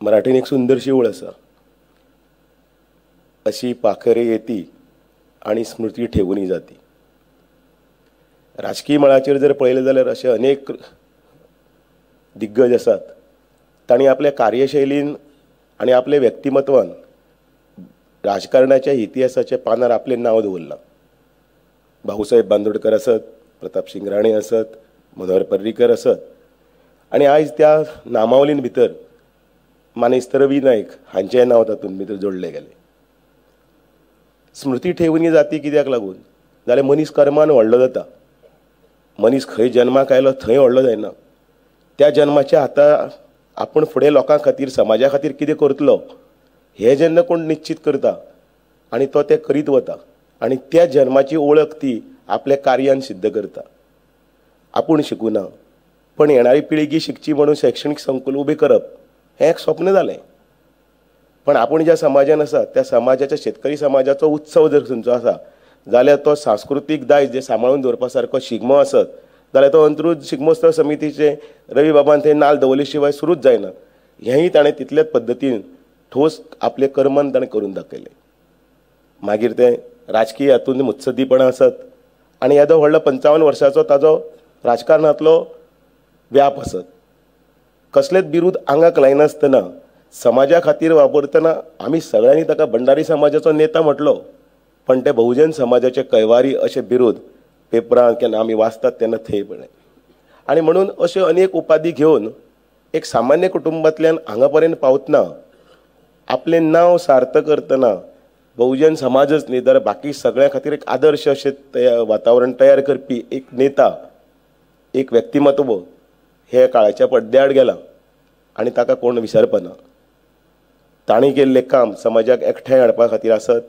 मराठीन एक सुंदरशी ओळ आसा, अशी पाखरे येती आनी स्मृती ठेवून जाती. राजकीय मळाचेर जर पळयलें जाल्यार अशे अनेक दिग्गज आसात, तांणी आपल्या कार्यशैलीन आनी आपल्या व्यक्तिमत्वान राजकारणाच्या इतिहासाच्या पानार आपलें नांव दवरलां. भाऊसाहेब बांदोडकर आसत, प्रतापसिंग राणे आसत, मनोहर पर्रीकर आसत, आनी आयज त्या नामावलीन भितर मानेस्त रवी नायक हांचें नांव तातूंत भितर जोडलें गेलें. स्मृती ठेवणी जाती कित्याक लागून जाल्यार मनीस कर्मान व्हडलो जाता. मनीस खंय जन्माक आयलो थंय व्हडलो जायना. त्या जन्माच्या आतां आपूण फुडें लोकां खातीर, समाजा खातीर कितें करतलो हें जेन्ना कोण निश्चित करता आनी तो तें करीत वता आनी त्या जन्माची ओळख ती आपल्या कार्यान सिद्ध करता. आपूण शिकूना पण येणारी पिळगी शिकची म्हणून शैक्षणीक संकुल उबें करप हें एक स्वप्न जालें. पण आपूण ज्या समाजान आसा त्या समाजाच्या शेतकरी समाजाचो उत्सव जर खंयचो आसा जाल्यार तो सांस्कृतीक दायज जे सांबाळून दवरपा सारको शिगमो आसत जाल्यार तो अंत्रुज शिगमोत्सव समितीचे रवी बाबान थंय नाल दवरले शिवाय सुरूच जायना. हेंय ताणें तितल्याच पद्दतीन ठोस आपले कर्मान ताणें करून दाखयलें. मागीर तें राजकीय हातूंत मुत्सदीपणां आसत आनी येदो व्हडलो 55 वर्सांचो ताजो राजकारणांतलो व्याप आसत, कसलेच बिरूद आंगाक लायनासतना समाजा खातीर वापरतना आमी सगळ्यांनी ताका भंडारी समाजाचो नेता म्हटलो, पण ते बहुजन समाजाचे कैवारी अशे बिरूद पेपरांत केन्ना आमी वाचतात तेन्ना थंय पळय. आनी म्हणून अश्यो अनेक उपाधी घेवन एक सामान्य कुटुंबांतल्यान हांगा पर्यंत पावतना आपलें नांव सार्थ करतना बहुजन समाजच न्ही तर बाकी सगळ्यां खातीर एक आदर्श अशें वातावरण तयार करपी एक नेता, एक व्यक्तिमत्व हे काळाच्या पड्ड्याआड गेलां आनी ताका कोण विसरपना. तांणी केल्लें काम समाजाक एकठांय हाडपा खातीर आसत,